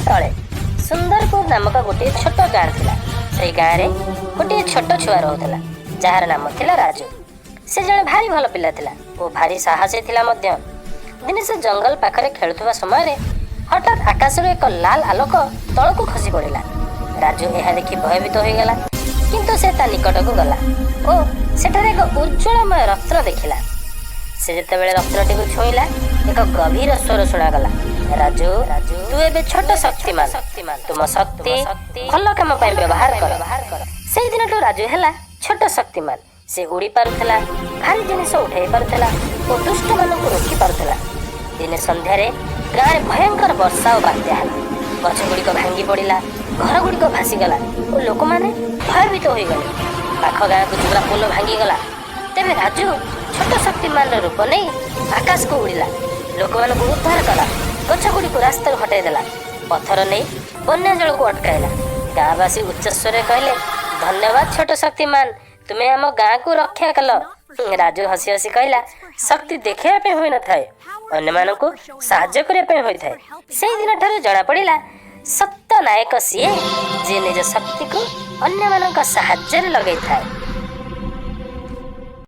ତଳେ ସୁନ୍ଦରପୁର ନାମକ ଗୋଟିଏ ଛୋଟ ଗାଁ ଥିଲା। ସେଇ ଗାଁରେ ଗୋଟିଏ ଛୋଟ ଛୁଆ ରହୁଥିଲା, ଯାହାର ନାମ ଥିଲା ରାଜୁ। ସେ ଜଣେ ଭାରି ଭଲ ପିଲା ଥିଲା ଓ ଭାରି ସାହସୀ ଥିଲା ମଧ୍ୟ। ଦିନେ ସେ ଜଙ୍ଗଲ ପାଖରେ ଖେଳୁଥିବା ସମୟରେ ହଠାତ୍ ଆକାଶରୁ ଏକ ଲାଲ ଆଲୋକ ତଳକୁ ଖସି ପଡ଼ିଲା। ରାଜୁ ଏହା ଦେଖି ଭୟଭୀତ ହୋଇଗଲା, କିନ୍ତୁ ସେ ତା ନିକଟକୁ ଗଲା ଓ ସେଠାରେ ଏକ ଉଜ୍ଜ୍ୱଳମୟ ରତ୍ନ ଦେଖିଲା। ସେ ଯେତେବେଳେ ରତ୍ନଟିକୁ ଛୁଇଁଲା, ଏକ ଗଭୀର ସ୍ୱର ଶୁଣାଗଲା, "ରାଜୁ, ତୁ ଏବେ ଛୋଟ ଶକ୍ତିମାନ। ତୁମ ଶକ୍ତି ଭଲ କାମ ପାଇଁ ବ୍ୟବହାର କର।" ସେଇଦିନଠୁ ରାଜୁ ହେଲା ଛୋଟ ଶକ୍ତିମାନ। ସେ ଉଡ଼ି ପାରୁଥିଲା, ଭାରି ଜିନିଷ ଉଠାଇ ପାରୁଥିଲା ଓ ଦୁଷ୍ଟମାନଙ୍କୁ ରୋକି ପାରୁଥିଲା। ଦିନେ ସନ୍ଧ୍ୟାରେ ଗାଁରେ ଭୟଙ୍କର ବର୍ଷା ଓ ବାତ୍ୟା ହେଲା। ଗଛ ଗୁଡ଼ିକ ଭାଙ୍ଗି ପଡ଼ିଲା, ଘର ଗୁଡ଼ିକ ଭାସିଗଲା ଓ ଲୋକମାନେ ଭୟଭୀତ ହୋଇଗଲେ। ପାଖ ଗାଁକୁ ଯିବା ପୋଲ ଭାଙ୍ଗିଗଲା। ତେବେ ରାଜୁ ଛୋଟ ଶକ୍ତିମାନର ରୂପ ନେଇ ଆକାଶକୁ ଉଡ଼ିଲା, ଲୋକମାନଙ୍କୁ ଉଦ୍ଧାର କଲା, ଗଛ ଗୁଡ଼ିକୁ ରାସ୍ତାରୁ ହଟାଇ ଦେଲା, ପଥର ନେଇ ବନ୍ୟା ଜଳକୁ ଅଟକାଇଲା। ଗାଁବାସୀ ଉଚ୍ଚସ୍ୱରରେ କହିଲେ, "ଧନ୍ୟବାଦ ଛୋଟ ଶକ୍ତିମାନ, ତୁମେ ଆମ ଗାଁକୁ ରକ୍ଷା କଲ।" ରାଜୁ ହସି ହସି କହିଲା, "ଶକ୍ତି ଦେଖାଇବା ପାଇଁ ହୋଇନଥାଏ, ଅନ୍ୟମାନଙ୍କୁ ସାହାଯ୍ୟ କରିବା ପାଇଁ ହୋଇଥାଏ।" ସେଇଦିନ ଠାରୁ ଜଣାପଡ଼ିଲା, ସତ୍ୟ ନାୟକ ସିଏ ଯିଏ ନିଜ ଶକ୍ତିକୁ ଅନ୍ୟମାନଙ୍କ ସାହାଯ୍ୟରେ ଲଗେଇଥାଏ।